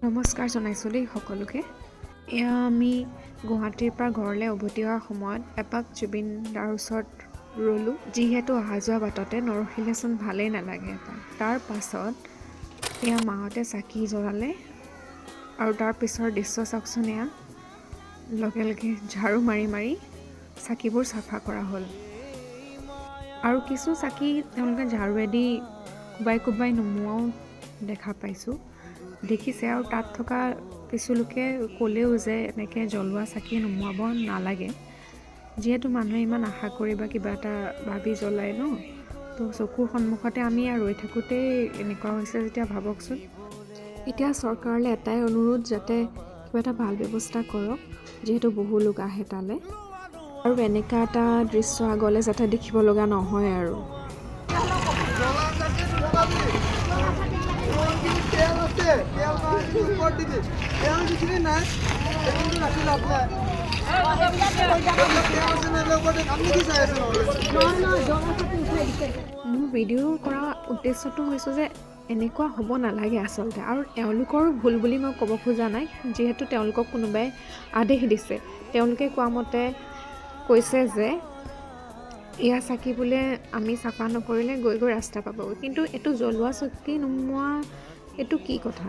নমস্কাৰ জনাইছোঁ দেই সকলোকে। এয়া আমি গুৱাহাটীৰ পৰা ঘৰলৈ উভতি অহাৰ সময়ত এপাক জুবিন দাৰ ওচৰত ৰ'লোঁ, যিহেতু অহা যোৱা বাটতে নৰখিলেচোন ভালেই নালাগে এপাক। তাৰ পাছত এয়া মাহঁতে চাকি জ্বলালে আৰু তাৰ পিছৰ দৃশ্য চাওকচোন। এয়া লগে লগে ঝাৰু মাৰি মাৰি চাকিবোৰ চাফা কৰা হ'ল আৰু কিছু চাকি তেওঁলোকে ঝাৰুৱেদি কোবাই কোবাই নুমুৱাও দেখা পাইছোঁ, দেখিছে। আৰু তাত থকা কিছু লোকে ক'লেও যে এনেকৈ জ্বলোৱা চাকি নুমুৱাব নালাগে, যিহেতু মানুহে ইমান আশা কৰি বা কিবা এটা ভাবি জ্বলায় ন। তো চকুৰ সন্মুখতে আমি ৰৈ থাকোঁতেই এনেকুৱা হৈছে যেতিয়া ভাবকচোন। এতিয়া চৰকাৰলৈ এটাই অনুৰোধ, যাতে কিবা এটা ভাল ব্যৱস্থা কৰক, যিহেতু বহু লোক আহে তালৈ আৰু এনেকুৱা এটা দৃশ্য আগলৈ যাতে দেখিব লগা নহয় আৰু। জ্বলা চাকি নলগাবি। তেল আছে, তেল ওপৰত দিবি। তেল যিখিনি নাই, সেইখিনি ৰাখি লাভ নাই। তেল আছে নাই ওপৰত, আপুনি কি চাই আছে নহ'লে? মোৰ ভিডিঅ' কৰা উদ্দেশ্যটো হৈছে যে এনেকুৱা হ'ব নালাগে আচলতে। আৰু এওঁলোকৰো ভুল বুলি মই ক'ব খোজা নাই, যিহেতু তেওঁলোকক কোনোবাই আদেশ দিছে। তেওঁলোকে কোৱা মতে কৈছে যে এয়া চাকি বোলে আমি চাফা নকৰিলে গৈ গৈ ৰাস্তা পাবগৈ। কিন্তু এইটো জ্বলোৱা চাকি নুমুৱা, এইটো কি কথা?